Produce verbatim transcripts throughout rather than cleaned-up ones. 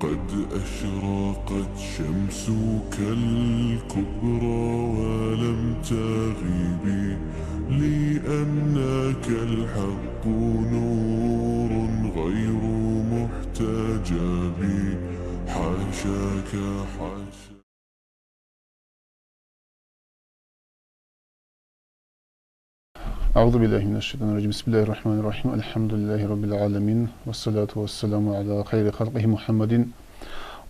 قد أشرقت شمسك الكبرى ولم تغب، لأنك الحق نور غير محتجب. حاشاك، حاشاك. أعوذ بالله من الشيطان الرجيم. بسم الله الرحمن الرحيم. الحمد لله رب العالمين. والصلاة والسلام على خير خلقه محمد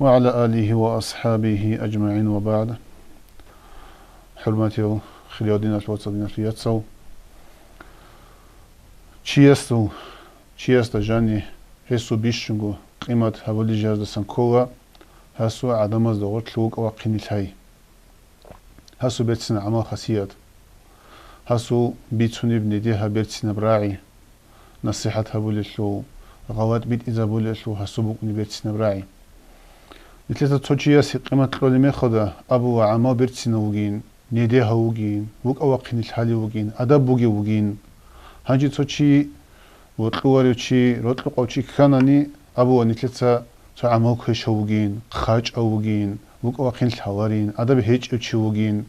وعلى آله وأصحابه أجمعين وبعد. ХӀурматиял хириял диналъул вацал, диналъул яцал. Чиясул, чиясда жани гьесул бищунго къимат гьабулел жаждасан ккола, гьасул гӀадамазда гъорлъ вукӀа вахъине лъай. Гьасул берцинаб гӀамал-хасият, гьасул бицунеб недегьаб берцинаб рагӀи, насихӀат гьабулелъул, гъалатӀ битӀизабулелъул гьасул букӀунеб берцинаб рагӀи. Нилъеца цо чиясе къимат кьолеб мехалда абула гӀамал берцинав вугин, недегьав вугин, вукӀа вахъине лъалев вугин, адаб бугев вугин. Гьанже цо чи, вокьуларев чи, рокьукъав чи кканани, абула нилъеца цо гӀамал квешав вугин, хъачӀав вугин, вукӀа вахъине лъаларин, адаб гьечӀев чи вугин.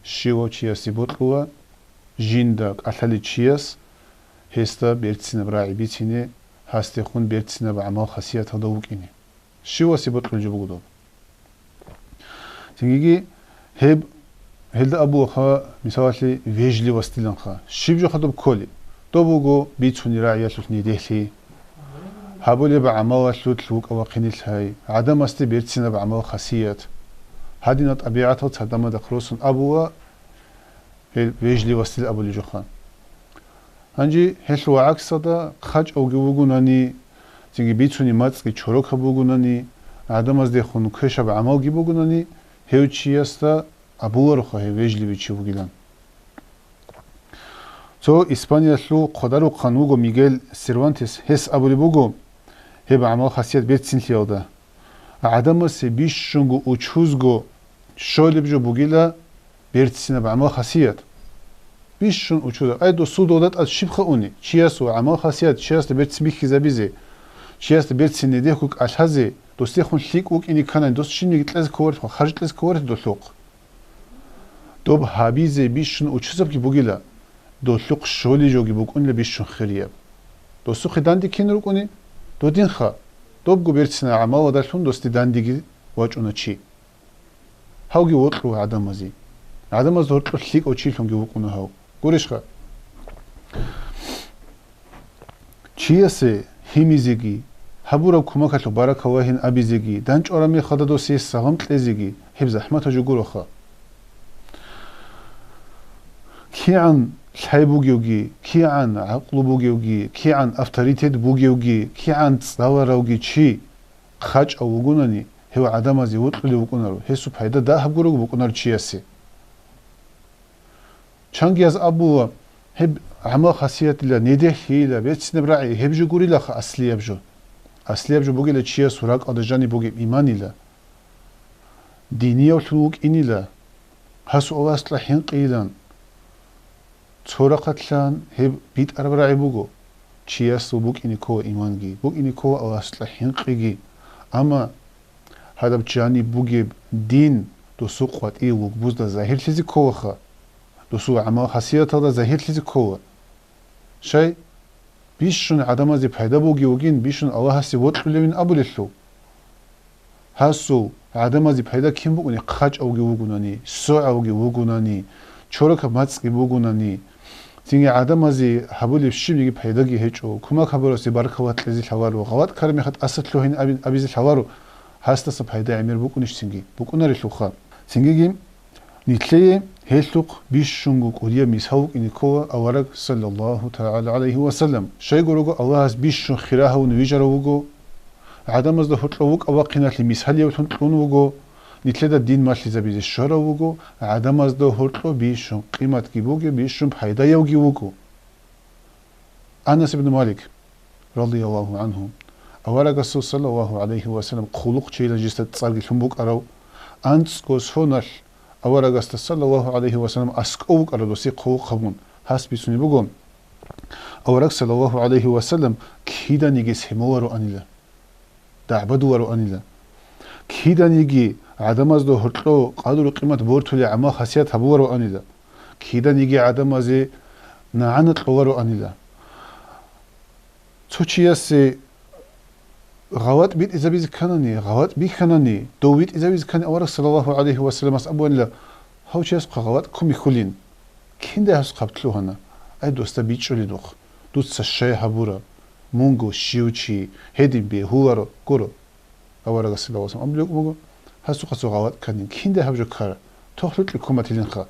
Щивав чиясе бокьула, жинда кӀалъалев чияс гьесда берцинаб рагӀи бицине, гьасдехун берцинаб гӀамал-хасияталда вукӀине. Щивасе бокьулеб жо буго доб. Цинги гьеб, гьелда абулаха, мисалалъе, вежливостиланха. Щиб жоха доб кколеб? Доб буго бицунеб рагӀиялъулъ недехьи, гьабулеб гӀамалалъулъ вукӀа вахъине лъай, гӀадамасде берцинаб гӀамал-хасият. Гьадинаб тӀабигӀатал цадахъ-мадахъ росун абула, гьел вежливостил абулеб жоха. Гьанже гьелъул гӀаксалда хъачӀавги вугунани, цинги бицунеб мацӀги чорокаб бугунани, гӀадамаздехун квешаб гӀамалги бугунани, гьев чиясда абулароха гьев вежливый чи вугилан. Цо Испаниялъул хъвадарухъан вуго Мигель Сервантес, гьес абулеб буго гьеб гӀамал-хасият берцинлъиялда: гӀадамасе бищунго учузго щолеб жо бугила берцинаб гӀамал-хасият. Бищун учузаб. Ай, досул долда тӀад щибха уни? Чиясул гӀамал-хасият чиясда берцин бихьизабизе, чиясда берцин недехьго кӀалъазе, досдехун лъикӀ вукӀине кканани, дос щибниги кьезе кколарелъул, харж кьезе кколарелъул долъухъ. Доб гьабизе бищун учузабги бугила, долъухъ щолеб жоги букӀунила бищун хирияб. Досухъе данде кин рукӀуни? Додинха. Добго берцинаб гӀамаладалъун досде дандеги вачӀуна чи. Гьавги вокьула гӀадамазе. ГӀадамазда гьоркьор лъикӀав чилъунги вукӀуна гьав. Гурищха? Чиясе гьимизеги, гьабураб кумакалъухъ баракаллагьин абизеги, дандчӀвараб мехалда досие салам кьезеги, гьеб захӀматаб жо гуроха. КигӀан лъай бугевги, кигӀан гӀакълу бугевги, кигӀан авторитет бугевги, кигӀан цӀаларавги чи хъачӀав вугунани, гьев гӀадамазе вокьулев вукӀунаро, гьесул пайда дагьаб гурого букӀунаро чиясе. Чангияз абула, гьеб гӀамал-хасиятила, недехьила, берцинаб рагӀи гьеб жо гурилаха аслияб жо. Аслияб жо бугила чиясул ракӀалда жаниб бугеб иманила, диниявлъун вукӀинила, гьасул Аллагьасукьа хӀинкъийилан. Цо рахъалъан гьеб битӀараб рагӀи буго, чиясул букӀине ккола иманги, букӀине ккола Аллагьасукьа хӀинкъиги. Амма гьадаб жаниб бугеб дин досул къватӀив лугбузда загьирлъизе кколаха, досул гӀамал-хасияталда загьирлъизе ккола. Щай? Бищун гӀадамазе пайда бугев вугин, бищун Аллагьасе вокьулевин абулелъул. Гьасул гӀадамазе пайда кин букӀуни? ХъачӀавги вугунани, согӀавги вугунани, чорокаб мацӀги бугунани, цинги гӀадамазе гьабулеб щибниги пайдаги гьечӀо, кумак гьабурасе баркалла кьезе лъаларо, гъалатӀ ккараб мехалъ тӀаса лъугьин абин-, абизе лъаларо, гьасдаса пайда гӀемер букӀунищ цинги? БукӀунарелъулха. Цингиги нилъее гьелъухъ бищунго кӀудияб мисал вукӀине ккола авараг, саллаллагьу тагӀала гӀалайгьи ва саллам. Щайгурого Аллагьас бищун хира гьавун вижарав вуго, гӀадамазда гьоркьов вукӀа-вахъиналъе мисалиявлъун кьун вуго, нилъеда дин малъизабизе щварав вуго, гӀадамазда гьоркьов бищун къиматги бугев, бищун пайдаявги вуго. Анас ибн Малик, радияллагьу гӀангьу, аварагасул, саллаллагьу гӀалайгьи ва саллам, хъулухъчийилан жинца цӀарги лъун букӀарав, анцӀго соналъ аварагасда, саллаллагьу гӀалайгьи ва саллам, аскӀов вукӀарав досие хъулухъ гьабун, гьас бицунеб буго, авараг, саллаллагьу гӀалайгьи ва саллам, киданиги семолароанила. дагӀбадулароанила. Киданиги гӀадамазда гьоркьо къадру-къимат бортулел гӀамал-хасият гьабулароанила. Киданиги гӀадамазе нагӀана кьолароанила. Цо чиясе гъалатӀ битӀизабизе кканани, гъалатӀ бихьанани, дов витӀизабизе ккани авараг саллаллагьу гӀалайгьи вассаламас абуанила: «Гьав чиясухъа гъалатӀ ккун бихьулин». Киндай гьасухъаб лъугьана: «Ай, досда бичӀчӀуледухъ, дуца щай гьабураб, мунго щив чи гьедин бегьуларо, гуро». Аварагас саллаллагьу гӀалайгьи вассалам абулеб буго: «Гьасухъа цо гъалатӀ кканин, киндай гьаб жо ккара, тохлъукье ккун батилинха».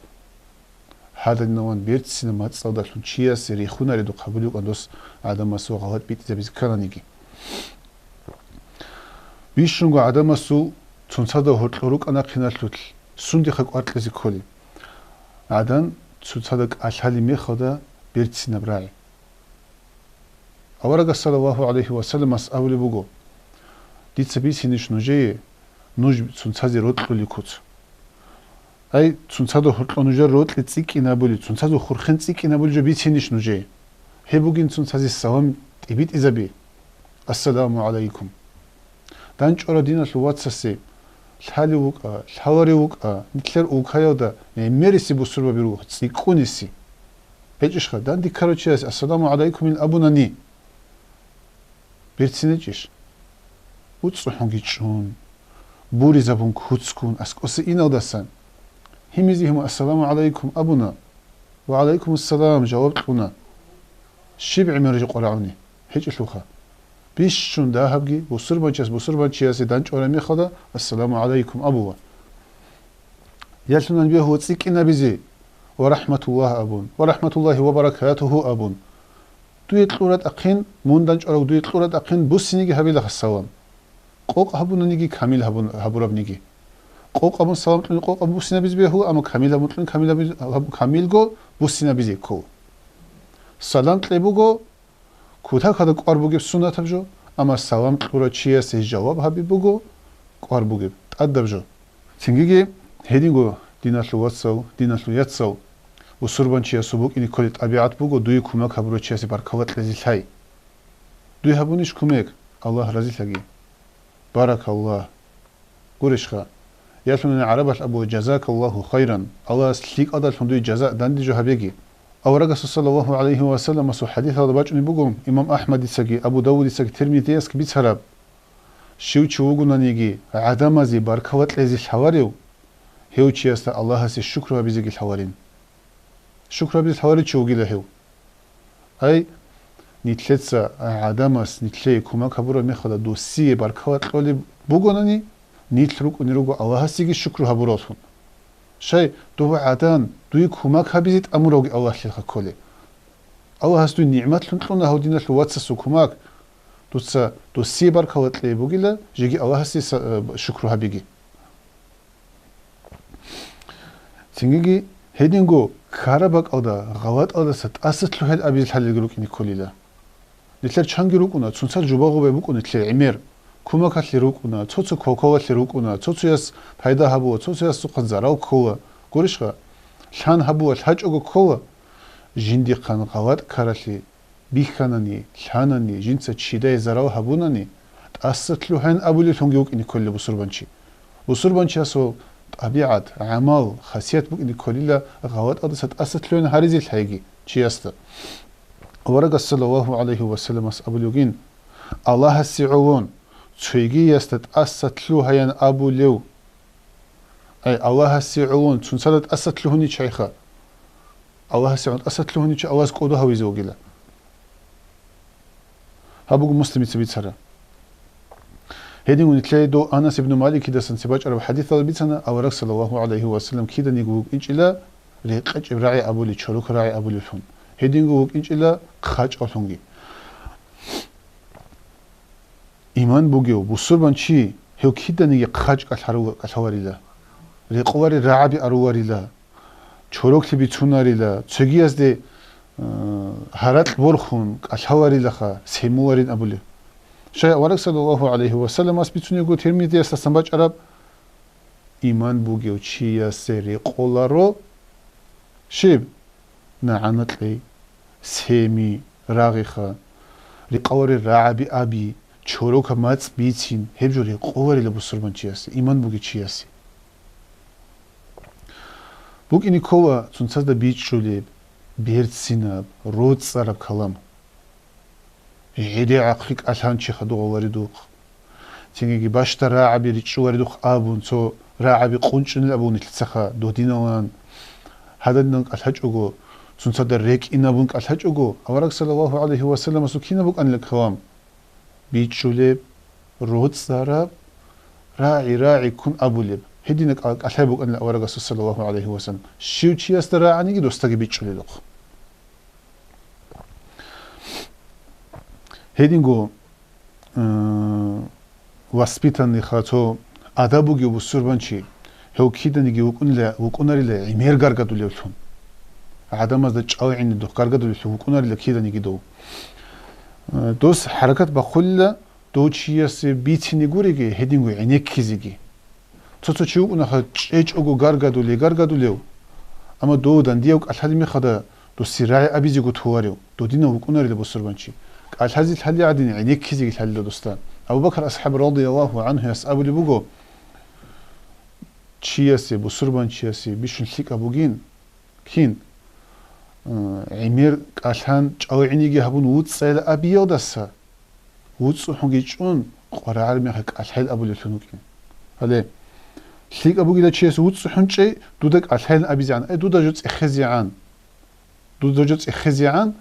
Гьадинаван берцинаб мацӀалдалъун чиясе рихунаредухъ гьабулеб букӀана дос гӀадамасул гъалатӀ битӀизабизе ккананиги. Бищунго гӀадамасул цунцазда гьоркьор рукӀана хъиналъулъ, сундихъа кӀвар кьезе кколеб. ГӀадан цунцазда кӀалъалеб мехалда берцинаб рагӀи. Аварагас саллаллагьу гӀалайгьи вассаламас абулеб буго: «Дица бицинищ нужее, нуж цунцазе рокьулел куц? Ай, цунцазда гьоркьор нужер рокьи цӀикӀкӀинабули, цунцазул хурхен цӀикӀкӀинабули жо бицинищ нужее? Гьеб бугин цунцазе салам тӀибитӀизаби: Ассаламу гӀалайкум». ДандчӀварав диналъул вацасе лъалев вукӀа, лъаларев вукӀа, нилъер улкаялда гӀемерисеб бусурбаби руго, цӀикӀкӀунисеб. ГьечӀищха, дандеккарав чияс «Ассаламу гӀалайкумил» абунани, берцинечӀищ? УцӀухӀунги чӀун, буризабун куцгун, аскӀоса иналдасан гьимизе гьимун «Ассаламу гӀалайкум» абуна, «Ва гӀалайкумуссалам» жаваб кьуна. Щиб гӀемер жо къварагӀуни? ГьечӀелъулха. Бищун дагьабги бусурбанчияс бусурбанчиясе дандчӀвараб мехалда «Ассаламу гӀалайкум» абула. Ялъунани бегьула цӀикӀкӀинабизе: «Ва рахӀматуллагь» абун, «Ва рахӀматуллагьи ва баракатугьу» абун. Дуе кьуратӀахъин, мун дандчӀварав дуе кьуратӀахъин буссиниги гьабилаха салам. Къокъ гьабунаниги, камил гьабун-, гьабурабниги. Къокъ абун салам кьуни къокъ абун буссинабизе бегьула, амма камил абун кьуни камил аби-, гьаб-, камилго буссинабизе ккола. Салам кье буго кутакалда кӀвар бугеб суннатаб жо, амма салам кьурав чиясе жаваб гьаби буго кӀвар бугеб тӀадаб жо. Цингиги гьединго, диналъул вацал, диналъул яцал, бусурбанчиясул букӀине кколеб тӀабигӀат буго дуе кумек гьабурав чиясе баркала кьезе лъай. Дуе гьабунищ кумек? Аллагь разилъаги. Баракаллагь. Гурищха, ялъунани гӀарабалъ абула: «Жазакаллагьу хайран», Аллагьас лъикӀалдалъун дуе жаза данде жо гьабеги. Аварагасул саллаллагьу гӀалайгьи ва салламасул хӀадисалда бачӀунеб буго, имам АхӀмадицаги, Абу Давудицаги, Тирмизиясги бицараб: «Щив чи вугонаниги гӀадамазе баркала кьезе лъаларев, гьев чиясда Аллагьасе шукру гьабизеги лъаларин». Шукру гьабизе лъаларев чи вугила гьев. Ай, нилъеца гӀадамас нилъее кумек гьабураб мехалда досие баркала кьолеб бугонани, нилъ рукӀунел руго Аллагьасеги шукру гьабураллъун. Щай, дов гӀадан дуе кумек гьабизе тӀамуравги Аллагьлъилха кколеб. Аллагьас дуе нигӀматлъун кьуна гьав диналъул вацасул кумек, дуца досие баркала кьей бугила, жеги Аллагьасе са-, э, шукру гьабиги. Цингиги гьединго ккараб бакӀалда гъалатӀалдаса тӀаса лъугьел абизе лъалелги рукӀине кколила. Нилъер чанги рукӀуна, цунцал жубагъубай букӀун нилъер гӀемер, кумекалъе рукӀуна, цо-цо квалквалалъе рукӀуна, цо-цояс пайда гьабула, цо-цоясухъан зарал ккола. Гурищха, лъан гьабула, лъачӀого ккола. Жиндихъан гъалатӀ ккаралъе бихьанани, лъанани, жинца чидай зарал гьабунани, тӀаса лъугьайин абулевлъунги вукӀине кколила бусурбанчи. Бусурбанчиясул тӀабигӀат, гӀамал, хасият букӀине кколила гъалатӀалдаса тӀаса лъугьайин гьаризе лъайги чиясда. Аварагас саллаллагьу гӀалайгьи ва салламас абулев вугин: «Аллагьасе гӀолон цогиясда тӀаса лъугьаян абулев». Ай, Аллагьасе гӀолон цунцада тӀаса лъугьунев чи чайха. Аллагьасе гӀолон тӀаса лъугьунев чи Аллагьас кӀодо гьавизе вугила. Гьаб буго Муслимица бицара. Гьедин унилъей дов Анас ибн Маликидасан цебе бачӀараб хӀадисалда бицана, авараг саллаллагьу гӀалайгьи ва саллам киданиги вукӀинчӀила рекъечӀеб рагӀи абули, чорок рагӀи абулевлъун. Гьединго вукӀинчӀила хъачӀаллъунги. Иман бугев бусурбан чи гьев киданиги хъачӀ кӀалъару-, кӀалъаварила, рекъоларел рагӀаби аруларила, чороклъи бицунарила, цогиязде, э, гьаракь борхун кӀалъаварилаха, семуларин абулев. Щай авараг саллаллагьу гӀалайгьи ва салламас бицунего Тирмизиясдасан бачӀараб: иман бугев чиясе рекъоларо щиб? НагӀана кьей, семи, рагъиха, рекъаларел рагӀаби аби, чорокаб мацӀ бицин, гьеб жо рекъоварила бусурбанчиясе, иман бугев чиясе. БукӀине ккола цунцазда бичӀчӀулеб, берцинаб, роцӀцӀараб калам. ГӀеде гӀахъи кӀалъан чи хадугъа варидухъ. Цинги бащда рагӀаби ричӀчӀуларидухъ абун, цо рагӀаби къунчӀунел абун нилъецаха додиналан, гьадинан кӀалъачӀого, цунцада рекӀинабун кӀалъачӀого, авараг саллаллагьу гӀалайгьи ва салламасул кинаб букӀанила калам? БичӀчӀулеб, роцӀцӀараб, рагӀи, рагӀи ккун абулеб. Гьедина кӀал-, кӀалъай букӀанила аварагасул саллаллагьу гӀалайгьи ва саллам. Щив чиясда рагӀаниги досдаги бичӀчӀулелухъ. Гьединго, э, воспитанныйха, цо адаб бугев бусурбанчи, гьев киданиги вукӀунила-, вукӀунарила гӀемер гаргадулевлъун. ГӀадамазда чӀалгӀинидухъ гаргадулевлъун вукӀунарила киданиги дов. Э, дос хӀаракат бахъулила, дов чиясе бицине гуреги, гьединго гӀенеккизеги. Цо-цо чи вукӀунаха чӀечӀого гаргадулев, гаргадулев. Амма дов дандияв кӀалъалеб мехалда досие рагӀи абизего толарев, додинав вукӀунарила бусурбанчи. КӀалъазе лъалел гӀадин гӀенеккизеги лъалила досда. Абу Бакр асхӀаб радияллагьу гӀанхуяс абулеб буго, чиясе, бусурбанчиясе бищун лъикӀаб бугин, кин, э, гӀемер кӀалъан чӀалгӀиниги гьабун вуцӀцӀайилан абиялдаса, вуцӀцӀухӀунги чӀун, къваригӀараб мехалъ кӀалъайилан абулевлъун вукӀин. Гьале, лъикӀаб бугила чияс вуцӀцӀухӀун чӀей, дуда кӀалъайилан абизегӀан, ай, дуда жо цӀехезегӀан. Дуда жо цӀехезегӀан,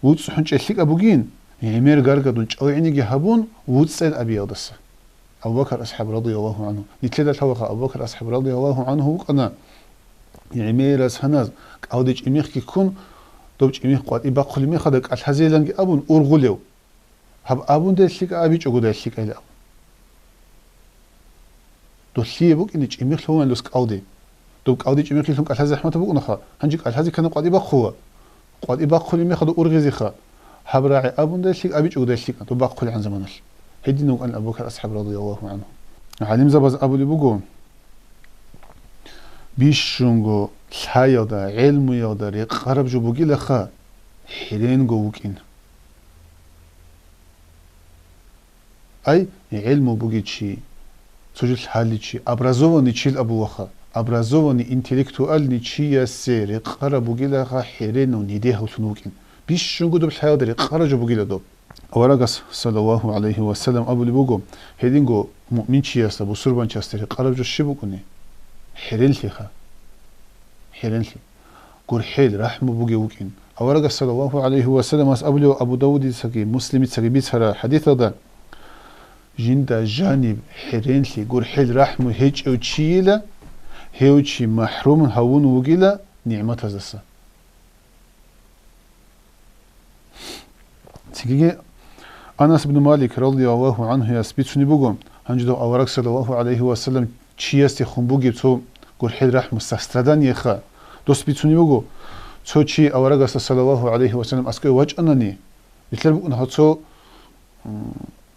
вуцӀцӀухӀун чӀей лъикӀаб бугин, гӀемер гаргадун чӀалгӀиниги гьабун, вуцӀцӀайилан абиялдаса. Абу Бакр асхӀаб радияллагьу гӀанху. Нилъеда лъалаха Абу Бакр асхӀаб радияллагьу гӀанху вукӀана гӀемерас гьаназ, кӀалдичӀеб мехги ккун, доб чӀеб мех къватӀиб бахъулеб мехалда кӀалъазейиланги абун ургъулев. Гьаб абундай лъикӀа, абичӀогодай лъикӀайилан абун. Долъие букӀине чӀеб мех лъугьунел дос кӀалди. Доб кӀалдичӀеб мехилъун кӀалъазе захӀматаб букӀунаха, гьанже кӀалъазе ккани къватӀиб бахъула. КъватӀиб бахъулеб мехалда ургъизеха. Гьаб рагӀи абундай лъикӀ, абичӀогодай лъикӀ, доб бахъулегӀан заманалъ. Гьедин вукӀана Абу Бакр асхӀаб радияллагьу гӀанху. ГӀалимзабаз абулеб буго, бищунго лъаялда, гӀелмуялда рекъараб жо бугилаха, хӀеренго вукӀин. Ай, гӀелму бугев чи, цо жо лъалев чи, образованный чил абулаха, образованный, интеллектуальный чиясе рекъараб бугилаха хӀеренав, нидегьавлъун вукӀин. Бищунго доб лъаялда рекъараб жо бугила доб. Аварагас, саллаллагьу гӀалайгьи ва саллам, абулеб буго, гьединго муъминчиясда, бусурбанчиясда рекъараб жо щиб букӀуни? ХӀеренлъиха. ХӀеренлъи. ГурхӀел, рахӀму бугев вукӀин. Аварагас, саллаллагьу гӀалайгьи ва салламас, абулев Абу Давудицаги Муслимицаги бицараб хӀадисалда, жинда жаниб хӀеренлъи, гурхӀел, рахӀму гьечӀев чийила, гьев чи махӀрум гьавун вугила нигӀматаздаса. Цинги Анас ибн Малик радияллагьу гӀанхуяс бицунеб буго, гьанже дов авараг саллаллагьу гӀалайгьи ва саллам чиясдехун бугеб цо гурхӀел, рахӀму, состраданиеха. Дос бицунеб буго, цо чи аварагасда саллаллагьу гӀалайгьи ва саллам аскӀове вачӀанани, нилъер букӀунаха цо, м,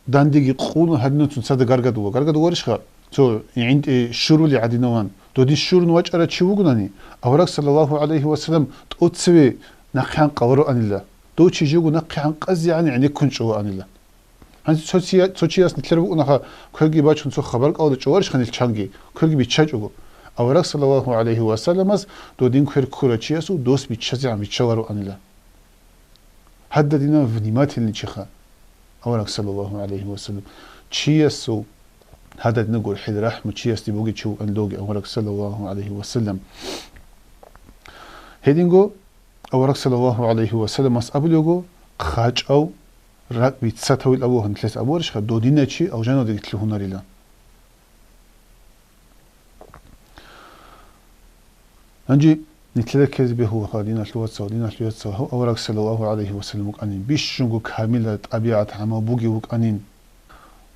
дандеги къулун гьадинав цунцада гаргадула. Гаргадуларищха? Цо гӀинтӀи щурули гӀадинаван, додин щурун вачӀарав чи вугунани, авараг саллаллагьу гӀалайгьи ва саллам тӀоцеве нахъе гьанкъ гьаваруанила, дов чи живго нахъе гьанкъазегӀан гӀенеккун чӀолаанила. Гьанже цо чия-, цо чияс нилъер букӀунаха, кверги бачун цо хабар кӀалда чӀоларищха нилъ чанги, кверги биччачӀого. Авараг саллаллагьу гӀалайгьи ва салламас додин квер ккурав чиясул дос биччазегӀан биччаларуанила. Гьададинав внимательный чиха авараг саллаллагьу гӀалайгьи ва саллам. Чиясул гьададинав гурхӀел, рахӀму чиясде бугев чи вукӀанлъоги авараг саллаллагьу гӀалайгьи ва саллам. Гьединго авараг саллаллагьу гӀалайгьи ва салламас абулего, хъачӀав ракӀ бицатавил абугьан нилъес абуарищха, додинав чи алжаналдаги лъугьунарила. Гьанже нилъеда ккезе бегьулаха, диналъул вацал, диналъул яцал, гьав авараг саллаллагьу гӀалайгьи ва саллам вукӀанин, бищунго камилаб тӀабигӀат-гӀамал бугев вукӀанин.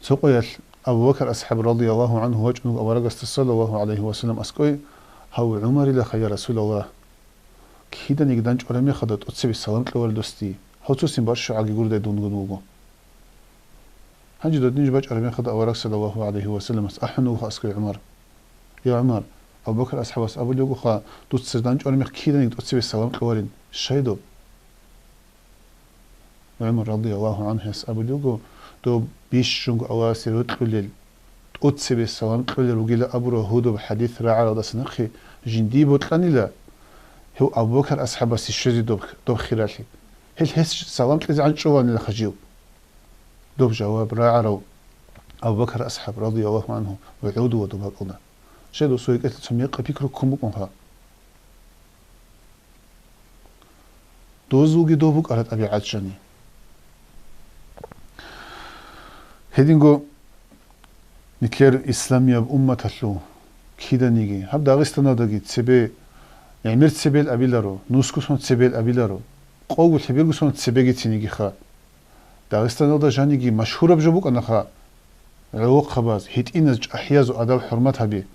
Цо къоялъ Абу Бакр асхӀаб радияллагьу гӀанху вачӀун вуго аварагасда саллаллагьу гӀалайгьи ва саллам аскӀове, гьав ГӀумарилаха, я Расулаллагь, киданиги дандчӀвараб мехалда тӀоцебе салам кьоларел досде, гьав цо син барщугӀаги гурдай дунгун вуго. Гьанже додин жо бачӀараб мехалда авараг саллаллагьу гӀалайгьи ва салламас ахӀун вуго аскӀове ГӀумар: «Я ГӀумар, Абу Бакр асхӀабас абулев вугоха, дуца дандчӀвараб мех киданиги тӀоцебе салам кьоларин, щай доб?» ГӀумар радияллагьу гӀанхуяс абулев вуго, доб бищунго Аллагьасе рокьулел, тӀоцебе салам кьолел ругила абураб гьудаб хӀадис рагӀаралдаса нахъе жиндие бокьанила, гьев Абу-Бакар асхӀабасе щвезе доб, доб хиралъи. Гьел гьес салам кьезегӀан чӀоланилаха жив. Доб жаваб рагӀарав Абу-Бакар асхӀаб, радияллагьу гӀангьу, гӀодов ва доб бакӀалда. Щай досул гьекъелъе цо мекъи пикру ккун букӀунха? Дозулги доб букӀараб тӀабигӀат жани. Гьединго нилъер исламияб умматалъул киданиги, гьаб Дагъистаналдаги цебе, гӀемер цебел абиларо, нусгусон цебел абиларо, къого лъебергусон цебеги цинигиха. Дагъистаналда жаниги машгьураб жо букӀанаха гӀолохъабаз, гьитӀиназ, чӀахӀиязул адаб-хӀурмат гьаби.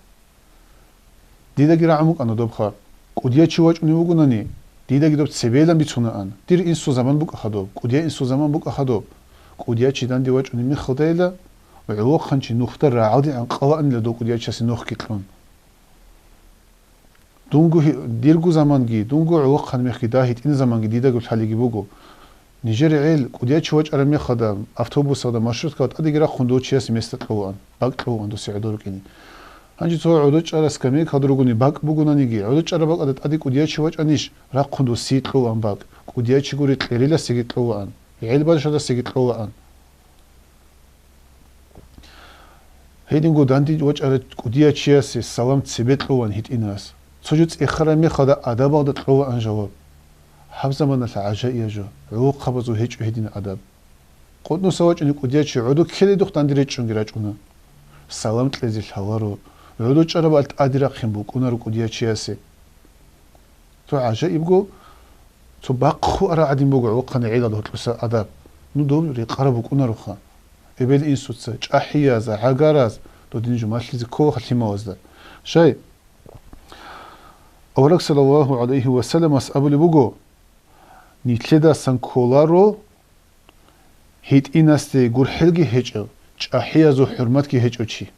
Дидаги рагӀун букӀана добха. КӀудияв чи вачӀунев вугонани, дидаги доб цебейилан бицунаан. Дир инсул заман букӀаха доб, кӀудияв инсул заман букӀаха доб. КӀудияв чи данде вачӀунеб мехалдайила, гӀолохъанчи нухда рагӀалдегӀан къалаанила дов кӀудияв чиясе нухги кьун. Дунго гьи-, дирго заманги, дунго гӀолохъан мехги, дагь гьитӀина заманги дидаго лъалиги буго. Нижер гӀел, кӀудияв чи вачӀараб мехалда, автобусалда, маршруткалда тӀадеги рахъун дов чиясе места кьоваан, бакӀ кьоваан досе гӀодор рукӀине. Гьанже цо гӀодор чӀараб скамейкалда ругони бакӀ бугонаниги, гӀодор чӀараб бакӀалда тӀаде кӀудияв чи вачӀанищ, рахъун досие кьоваан бакӀ, кӀудияв чи гури кьериласеги кьоваан, гӀел бажарасеги кьоваан. Гьединго данде вачӀарав кӀудияв чиясе салам цебе кьован гьитӀинас. Цо жо цӀехараб мехалда адабалда кьоваан жаваб. Гьаб заманалъ гӀажаияб жо, гӀолохъабазул гьечӀо гьедин адаб. КъотӀноса вачӀунев кӀудияв чи гӀодов ккеледухъ данде речӀчӀунги рачӀуна. Салам кьезе лъаларо, гӀодов чӀараб тӀаде рахъин букӀунаро кӀудияв чиясе. Цо гӀажаибго, цо бахъу ара гӀадин буго гӀолохъанай гӀелалда гьоркьоса адаб. Ну, дов рекъараб букӀунароха. Эбел-инсуца, чӀахӀияз, гӀагараз, додин жумалъизе кколаха лъималазда. Щай? Авараг саллаллагьу гӀалайгьи ва салламас абулеб буго: «Нилъедасан кколаро гьитӀинасде гурхӀелги гьечӀев, чӀахӀиязул хӀурматги гьечӀев чи».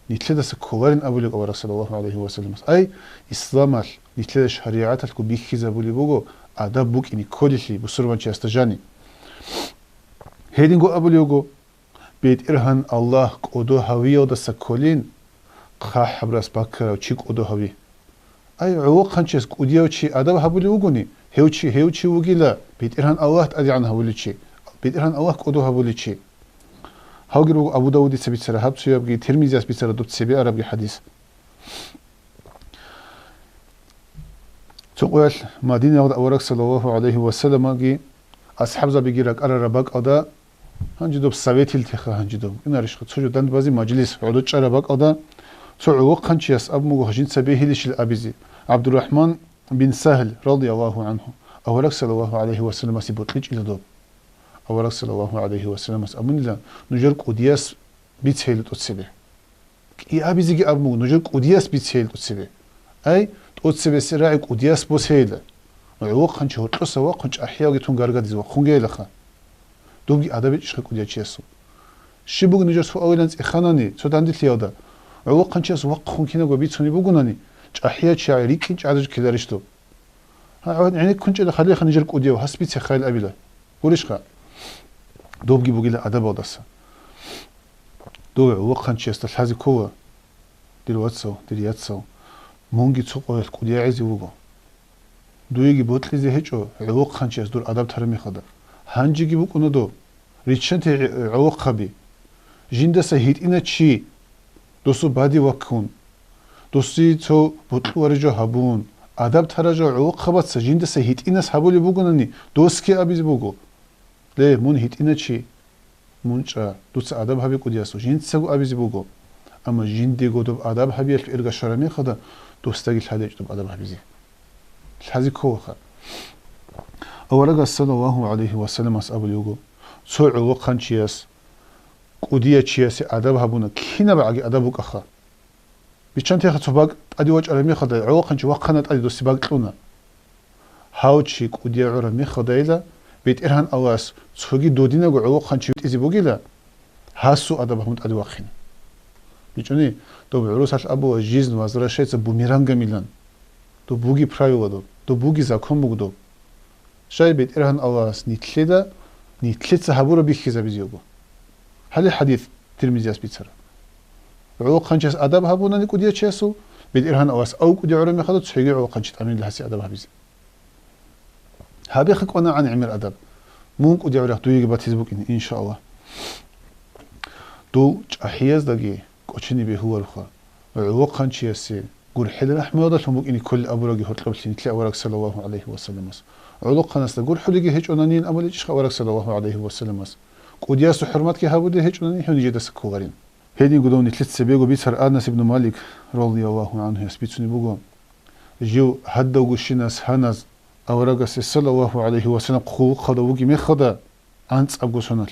Нилъедаса кколарин абулеб авараг саллаллагьу гӀалайгьи ва салламас. Ай, исламалъ, нилъеда шаригӀаталъго бихьизабулеб буго адаб букӀине кколелъи бусурманчиясда жани. Гьединго абулеб буго: «БетӀергьан Аллагь кӀодо гьавиялдаса кколин, хъахӀаб рас баккарав чи кӀодо гьави». Ай, гӀолохъанчияс кӀудияв чи адаб гьабулев вугони, гьев чи, гьев чи вугила БетӀергьан Аллагь тӀадегӀан гьавулев чи, БетӀергьан Аллагь кӀодо гьавулев чи. Гьавги руго Абу Давудица бицараб гьаб цоябги, Тирмизияс бицараб доб цебе арабги хӀадис. Цо къоялъ Мадинаялда авараг саллаллагьу гӀалайгьи ва салламги асхӀабзабиги ракӀарараб бакӀалда, гьанже доб советил теха, гьанже доб инарищха, цо жо дандбазе мажлис гӀодор чӀараб бакӀалда, цо гӀолохъанчияс абун буго гьажинца бегьилищил абизе, ГӀабдурахӀман бин Сагьл, радияллагьу гӀангьу, авараг саллаллагьу гӀалайгьи ва салламасе бокьичӀила доб. Авараг саллаллагьу гӀалайгьи ва салламас абунила: «Нужер кӀудияс бицейила тӀоцебе». КӀиабизеги абун буго: «Нужер кӀудияс бицейила тӀоцебе». Ай, тӀоцебесеб рагӀи кӀудияс босейила. ГӀолохъанчи гьоркьоса вахъун чӀахӀиялги тун гаргадизе вахъунгейилаха. Добги адаб гьечӀищха кӀудияв чиясул? Щиб буго нужер суалилан цӀеханани цо данделъиялда, гӀолохъанчияс вахъун кинабго бицунеб бугонани, чӀахӀияв чи рикӀкӀинчӀ гӀадаб ккеларищ доб? Гьа, гӀенеккунчӀила халиха нижер кӀудияв, гьас бицехайил абила. Гурищха? Добги бугила адабалдаса. Дов гӀолохъанчиясда лъазе ккола: «Дир вацал, дир яцал, мунги цо къоялъ кӀудияв гӀезе вуго. Дуеги бокьизе гьечӀо гӀолохъанчияс дур адаб тараб мехалда. Гьанжеги букӀуна доб. Риччанте гӀолохъ гьаби. Жиндаса гьитӀина чи, досул баде ваккун, досие цо бокьулареб жо гьабун, адаб тараб жо гӀолохъабаца жиндаса гьитӀинас гьабулеб бугонани, досги абизе буго: Ле, мун гьитӀина чи, мун чӀа, дуца адаб гьабе кӀудиясул», жинцаго абизе буго. Амма жиндиего доб адаб гьабиялъул ирга щвараб мехалда, досдаги лъалечӀо доб адаб гьабизе. Лъазе кколаха. Аварагас саллаллагьу гӀалайгьи ва салламас абулеб буго: «Цо гӀолохъанчияс кӀудияв чиясе адаб гьабуна, кинабгӀаги адаб букӀаха. Биччантеха цо бакӀ тӀаде вачӀараб мехалда, гӀолохъанчи вахъана тӀаде, досде бакӀ кьуна. Гьав чи кӀудияв гӀураб мехалдайила, БетӀергьан Аллагьас цоги додинабго гӀолохъанчи витӀизе бугила, гьасул адаб гьабун тӀаде вахъина». БичӀчӀони, доб гӀурусалъ абула: «Жизнь возвращается бумерангом», илан. Доб буги правила доб, доб буги закон буго доб. Щай БетӀергьан Аллагьас нилъеда, нилъеца гьабураб бихьизабизе буго. Гьале хӀадис Тирмизияс бицара. ГӀолохъанчияс адаб гьабунани кӀудияв чиясул, БетӀергьан Аллагьас ав кӀудияв гӀураб мехалда цоги гӀолохъанчи тӀамил гьасе адаб гьабизе. Гьабихъ кӀванагӀан гӀемер адаб. Мун кӀудияв рахъ дуеги батизе букӀин, иншааллагь. Дов чӀахӀияздаги кӀочине бегьулароха. ГӀолохъанчиясе гурхӀел рахӀмуялдалъун букӀине кколел абураги гьоркьоблъи нилъе авараг саллаллагьу гӀалайгьи вассаламас. ГӀолохъанасда гурхӀулеги гьечӀонанин абуличӀищха авараг саллаллагьу гӀалайгьи вассаламас. КӀудиясул хӀурматги гьабуде гьечӀонани гьев нижедаса кколарин. Гьединго дов нилъеца цебего бицар Анас ибн Малик, радияллагьу гӀанхуяс, бицунеб буго, жив гьадавго щинас гьаназ аварагасе саллаллагьу гӀалайгьи вассалам хъулухъалда вугеб мехалда, анцӀабго соналъ.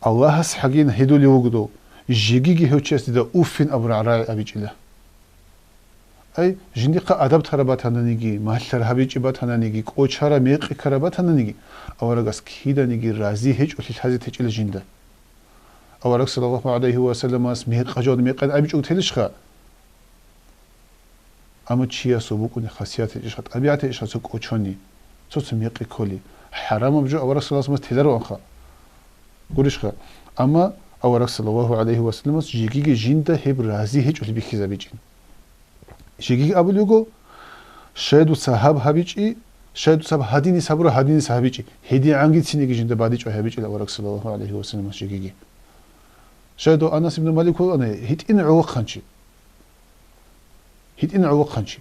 Аллагьас гьагин гьедулев вуго дов, жегиги гьев чияс дида уффин абураб рагӀи абичӀила. Ай, жиндихъа адаб тараб батананиги, малъараб гьабичӀеб батананиги, кӀочараб мекъи ккараб батананиги, аварагас киданиги рази гьечӀолъи лъазе течӀила жинда. Авараг саллаллагьу гӀалайгьи вассаламас мекъа жаваб мекъан абичӀого телищха? Амма чиясул букӀуни хасият гьечӀищха, тӀабигӀат гьечӀищха цо кӀочони, цо-цо мекъи кколи, хӀарамаб жо авараг саллаллагьу гӀалайгьи вассаламас телароанха. Гурищха? Амма авараг саллаллагьу гӀалайгьи вассаламас жегиги жинда гьеб рази гьечӀолъи бихьизабичӀин. Жегиги абулев вуго, щай дуца гьаб гьабичӀи, щай дуца гьаб гьадинис гьабура, гьадинис гьабичӀи. ГьедигӀанги цинги жинда бадибчӀвай гьабичӀила авараг саллаллагьу гӀалайгьи вассаламас жегиги. Щай дов Анас ибн Малик вугони, гьитӀина гӀолохъанчи. ГьитӀина гӀолохъанчи.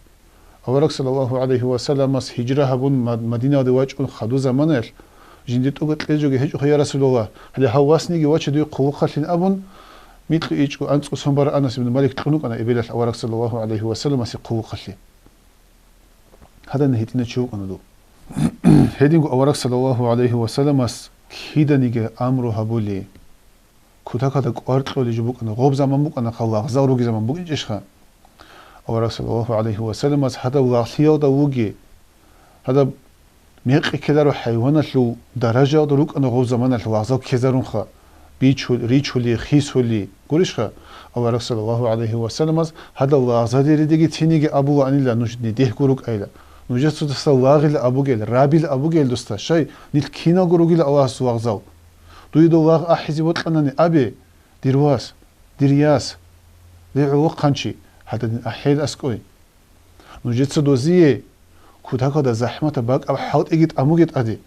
Авараг саллаллагьу гӀалайгьи вассаламас гьижра гьабун Мад-, Мадинаялде вачӀун хадур заманаялъ, жиндир тӀуба кьезе жоги гьечӀоха, я Расулаллагь, гьале гьав васниги ваче дуе хъулухъалъин абун, микьу ичӀго анцӀго сон бараб Анас ибн Малик кьун вукӀана эбелалъ авараг саллаллагьу гӀалайгьи вассаламасе хъулухъалъе. Гьадин гьитӀина чи вукӀана дов. Гьединго авараг саллаллагьу гӀалайгьи вассаламас киданиги амру гьабули, кутакалда кӀвар кьолеб жо букӀана, гъоб заман букӀана, хъа лагъзал ругеб заман букӀинчӀищха? Авараг саллаллагьу гӀалайгьи вассаламас гьадаб лагълъиялда вугеб, гьадаб мекъи ккелареб хӀайваналъул даражаялда рукӀана гъоб заманалъ лагъзал ккезарунха, бичул-, ричули, хисули. Гурищха? Авараг саллаллагьу гӀалайгьи вассаламас гьадаб лагъзадеридаги цинги абулаанила нуж нидехго рукӀайила. Нужецаго досда лагъила абугел, рабила абугел досда, щай, нилъ киналго ругила Аллагьасул лагъзал. Дуе дов лагъ ахӀизе бокьанани абе, дир вас, дир яс, дир гӀолохъанчи, гьадин ахӀейил аскӀой. Нужеца дозие кутакалда захӀматаб бакӀаб хӀалтӀиги тӀамуге тӀаде.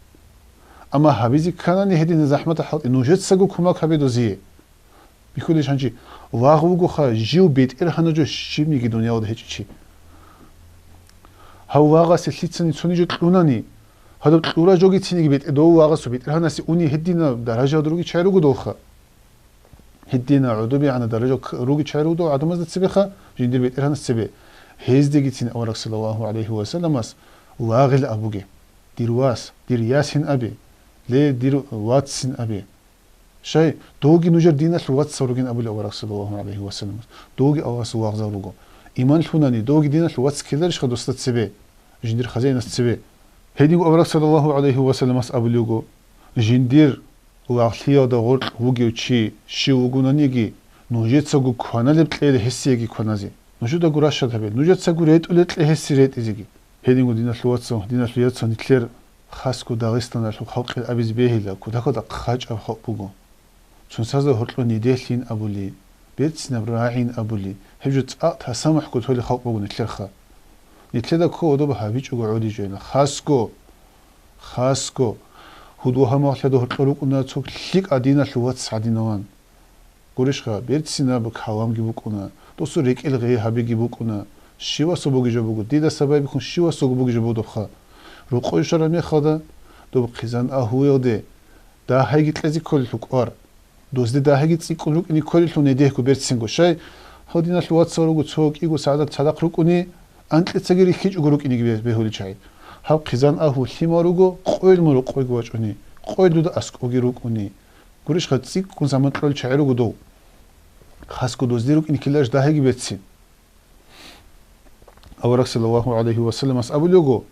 Амма гьабизе кканани гьединаб захӀматаб хӀалтӀи, нужецаго кумек гьабе дозие. Бихьулищ гьанже, лагъ вугоха жив БетӀергьанав жо щибниги дуниялалда гьечӀев чи. Гьав лагъасе лъицани цониги жо кьунани, гьадаб кьураб жоги цинги бетӀер-, дов лагъасул БетӀергьанасе уни гьединаб даражаялда ругел чагӀи руго долха. Гьедина гӀодобегӀанаб даража к-, ругел чагӀи руго дов гӀадамазда цебеха, жиндир БетӀергьанас цебе. Гьездегицин авараг саллаллагьу гӀалайгьи вассаламас лагъила абуге. Дир вас, дир ясин абе, ле, дир вацин абе. Щай, довги нужер диналъул вацал ругин абули авараг саллаллагьу гӀалайгьи вассаламас. Довги Аллагьасул лагъзал руго. Иман лъунани, довги диналъул вац ккеларищха досда цебе, жиндир хазаинас цебе? Гьединго авараг саллаллагьу гӀалайгьи вассаламас абулего, жиндир лагълъиялда гъоркь вугев чи щив вугонаниги, нужецаго кваналеб кьела гьесиеги кваназе. Нужедаго рашад гьабе, нужецаго ретӀулеб кье гьесие ретӀизеги. Гьединго диналъул вацал, диналъул яцал, нилъер хасго Дагъистаналъул халкъил абизе бегьила, кутакалда хъачӀаб халкъ буго. Цоцазда гьоркьоб нидехлъин абули, берцинаб рагӀин абули, гьеб жо цӀакъ тасамухӀго толеб халкъ буго нилъерха. Нилъеда ккола доб гьабичӀого гӀодичӀойила. Хасго, хасго, гьудул-гьалмагълъиялда гьоркьор рукӀуна цо лъикӀаб диналъул вац гӀадинаван. Гурищха, берцинаб каламги букӀуна, досул рекӀел гъей гьабиги букӀуна. Щивасул бугеб жо буго, дидаса байбихьун щивасулго бугеб жо буго добха. Рокъой щвараб мехалда, доб хъизан агьлуялде дагьайги кьезе кколелъул кӀвар, дозде дагьайги цӀикӀкӀун рукӀине кколелъул недегьго берцинго. Щай, гьал диналъул вацал руго цо кӀиго сагӀат цадахъ рукӀуни, анкьицаги рихьичӀого рукӀинеги бе-, бегьулел чагӀи. Гьаб хъизан агьлу лъимал руго, къойил мун рокъойги вачӀуни, къойил дуда аскӀоги рукӀуни. Гурищха, цӀикӀкӀун заман кьолел чагӀи руго дов. Хасго дозде рукӀине ккеларищ дагьайги берцин. Авараг саллаллагьу гӀалайгьи вассаламас абулего,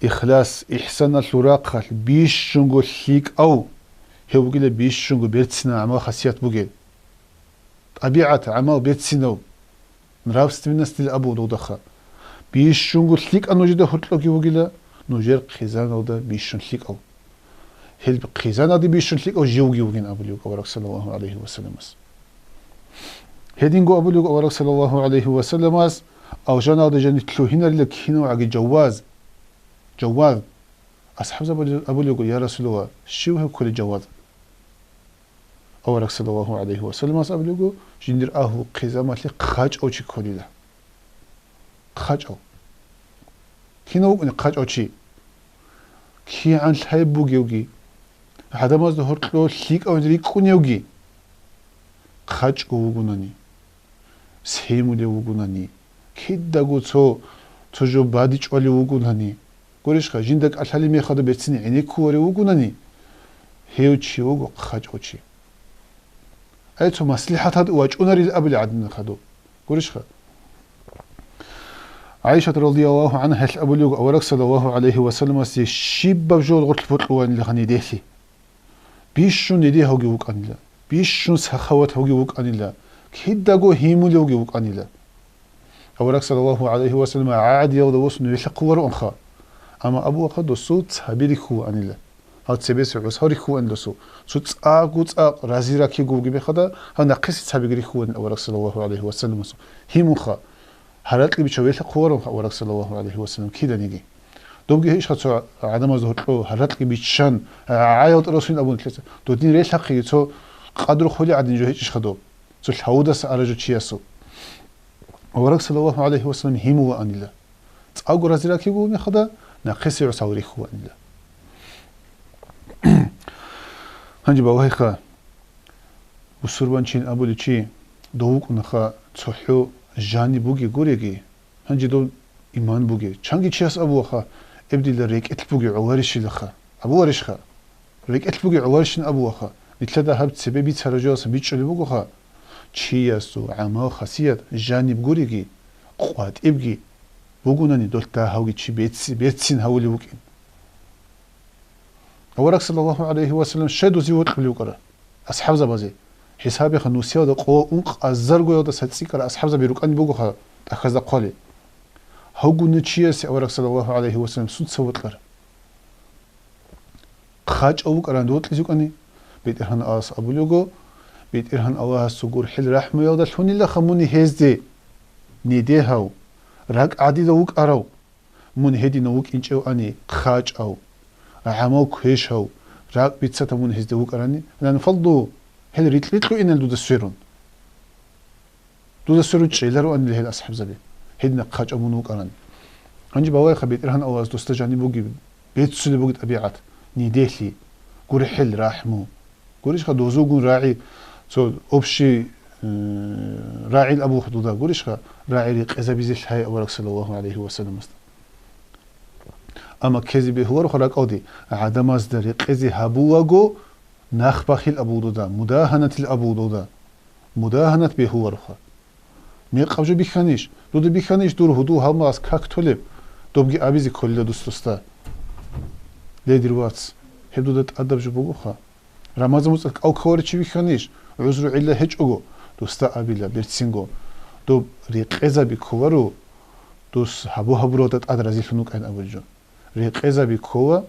ихлас, ихсаналъул рахъалъ бищунго лъикӀав, гьев вугила бищунго берцинаб гӀамал-хасият бугел. ТӀабигӀат, гӀамал берцинав, нравственностил абу догдаха. Бищунго лъикӀав нужеда гьоркьоги вугила, нужер хъизаналда бищун лъикӀав. Гьел хъизаналде бищун лъикӀав жив вугин абулев авараг саллаллагьу гӀалайгьи вассаламас. Гьединго абулев авараг саллаллагьу гӀалайгьи вассаламас, алжаналда жанив лъугьинарила кинавгӀаги жаваз. Жаваз. АсхӀабзабазул абулего: «Я Расулаллагь, щив гьев кколев жаваз?» Авараг саллаллагьу гӀалайгьи вассаламас абулего: «Жиндир агьлу хъизамалъе хъачӀав чи кколила». ХъачӀав. Кинав вукӀунев хъачӀав чи? КигӀан лъай бугевги, гӀадамазда гьоркьо лъикӀав рикӀкӀуневги хъачӀго вугунани, семулев вугунани, кидаго цо, цо жо бадичӀвалев вугунани, гурищха, жинда кӀалъалеб мехалда берцин гӀенеккуварев вугунани, гьев чи вуго хъачӀав чи. Ай, цо маслихӀат гьадув вачӀунарил абулеб гӀадин хадуб. Гурищха? ГӀайшат радияллагьу гӀангьа гьелъ абулев, авараг саллаллагьу гӀалайгьи вассаламасе щибаб жо гъорлъ бокьулаанила гьанидехъи. Бищун нидегьавги вукӀанила, бищун сахаватавги вукӀанила, кидаго гьимулевги вукӀанила. Авараг саллаллагьу гӀалайгьи вассалам гӀадиялда восун велъахъулароанха, амма абуаха досул цаби рихьулаанила. Гьал цебеса гӀусал рихьулаан досул. Цо цӀакъго цӀакъ рази раккиго вугеб мехалда, гьав нахъисеб цабиги рихьулаан авараг саллаллагьу гӀалайгьи вассаламасул. Гьимунха, гьаракьи биччан велъахъулароанха авараг саллаллагьу гӀалайгьи вассалам киданиги. Добги гье ишха цо гӀадамазда гьоркьо гьаракьи биччан, гӀаял тӀарасулин абун лъеца. Додин релъахъеги цо къадру хъули гӀадин жо гьечӀищха доб? Цо лъавудаса ара жо чиясул. Авараг саллаллагьу гӀалайгьи вассалам гьимулаанила. ЦӀакъго рази раккиго мехалда, нахъисеб гӀусал рихьулаанила. Гьанже балагьиха, бусурбанчиян абулев чи, дов вукӀунаха цохӀо жаниб бугеб гуреги, гьанже дов иман бугеб. Чанги чияс абуаха, эб дила рекӀелъ бугеб гӀоларищилаха. Абуларищха? РекӀелъ бугеб гӀоларищин абуаха. Нилъеда гьаб цебе бицараб жоялдасан бичӀчӀулеб бугоха, чиясул гӀамал-хасият жаниб гуреги, къватӀибги бугунани, долъ дагьавги чи беци-, берцин гьавулев вукӀин. Авараг саллаллагьу гӀалайгьи вассалам щай дозие вокьулев вукӀара? АсхӀабзабазе. ХӀисабиха, нусиялда къо ункъазаргоялдаса цӀикӀкӀарал асхӀабзаби рукӀанин бугоха тӀахьазда хъвали. Гьагуна чиясе авараг саллаллагьу гӀалайгьи вассалам сунца вокьар? ХъачӀав вукӀаран вокьизе вукӀани, БетӀергьан Аллагьас абулего, БетӀергьан Аллагьасул гурхӀел-рахӀмуялдалъунилаха мун гьезде, нидегьав, ракӀ гӀадидав вукӀарав. Мун гьединав вукӀинчӀевани, хъачӀав, гӀамал квешав, ракӀ бицатав мун гьезде вукӀарани, ланфадду, гьел рикьри-кьуинал дуда сверун. Дуда сверун чӀелароанила гьел асхӀабзаби, гьединаб хъачӀав мун вукӀарани. Гьанже балагьиха, БетӀергьан Аллагьас досда жаниб бугеб, беццулеб бугеб тӀабигӀат, нидехьи, гурхӀел-рахӀму. Гурищха, дозулгун рагӀи, цо общий, э, рагӀил абулха дуда, гурищха, рагӀи рекъезабизе лъай авараг саллаллагьу гӀалайгьи вассаламасда. Амма ккезе бегьулароха ракӀалде, гӀадамазда рекъезе гьабулаго, нах бахил абул дуда, мудагьанатил абул дуда. Мудагьанат бегьулароха. Мекъаб жо бихьанищ? Дуда бихьанищ дур гьудул-гьалмагъас как толеб? Добги абизе кколила дус досда. Ле, дир вац, гьеб дуда тӀадаб жо бугоха. Рамазан муцӀалъ кӀал кколарев чи вихьанищ? ГӀузру-гӀилла гьечӀого, дусда абила берцинго. Доб рекъезаби кколаро, дус гьабу-гьабуралда тӀад разилъун вукӀин абулеб жо. Рекъезаби ккола,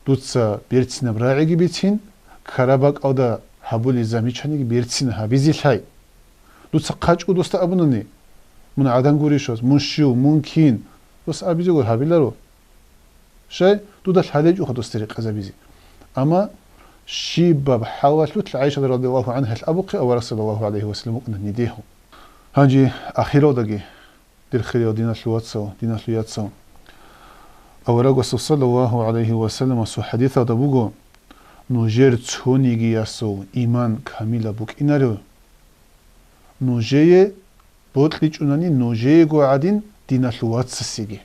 дуца берцинаб рагӀиги бицин, ккараб бакӀалда гьабулел замечаниеги берцин гьабизе лъай. Дуца хъачӀго досда абунани, мун гӀадан гурищ вац, мун щив, мун кин, дос абизего гьабиларо. Щай, дуда лъалечӀоха досда рекъезабизе. Амма щибаб хӀалалъулъ ГӀайшат радияллагьу гӀангьа гьелъ абухъе авараг саллаллагьу гӀалайгьи вассалам вукӀана нидехьу. Гьанже ахиралдаги, дир хириял диналъул вацал, диналъул яцал, аварагасул саллаллагьу гӀалайгьи вассаламасул хӀадисалда буго: нужер цонигиясул иман камилаб букӀинаро, нужее бокьичӀунани нужеего гӀадин диналъул вацасеги.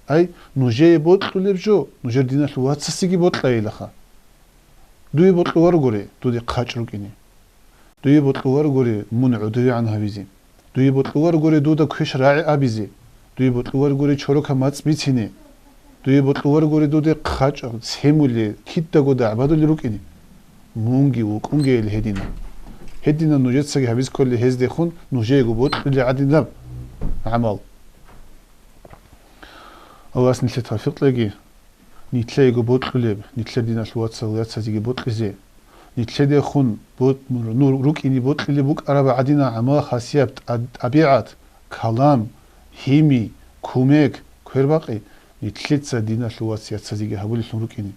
Ай, нужее бокьулеб жо, нужер диналъул вацасеги бокьайилаха. Дуе бокьуларгури дуде хъачӀ рукӀине. Дуе бокьуларгури мун гӀодовегӀан гьавизе. Дуе бокьуларгури дуда квеш рагӀи абизе. Дуе бокьуларгури чорока мацӀ бицине. Дуе бокьуларгури дуде хъачӀ, семули, кидаго дагӀбадули рукӀине. Мунги вукӀунгейил гьедина. Гьедина нужецаги гьабиз кколел гьездехун нужеего бокьули гӀадинаб гӀамал. Аллагьас нилъе тавфикъ кьеги. Нилъеего бокьулеб, нилъер диналъул вацал яцазеги бокьизе, нилъедехун бо-, ну, рукӀине бокьилеб букӀараб гӀадина гӀамал-хасият, тӀа-, тӀабигӀат, калам, гьими, кумек, квербакъи, нилъеца диналъул вац яцазеги гьабулелъун рукӀине.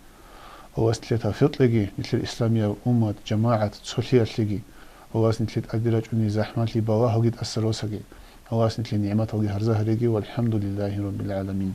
Аллагьас нилъее тавфикъ кьеги, нилъер исламияб уммат, жамагӀат, цолъиялъеги. Аллагьас нилъее тӀаде рачӀуней захӀмалъи, балагьалги тӀаса росаги. Аллагьас нилъее нигӀматалги гьарза гьареги, валхӀамдулиллагьи раббил гӀаламин.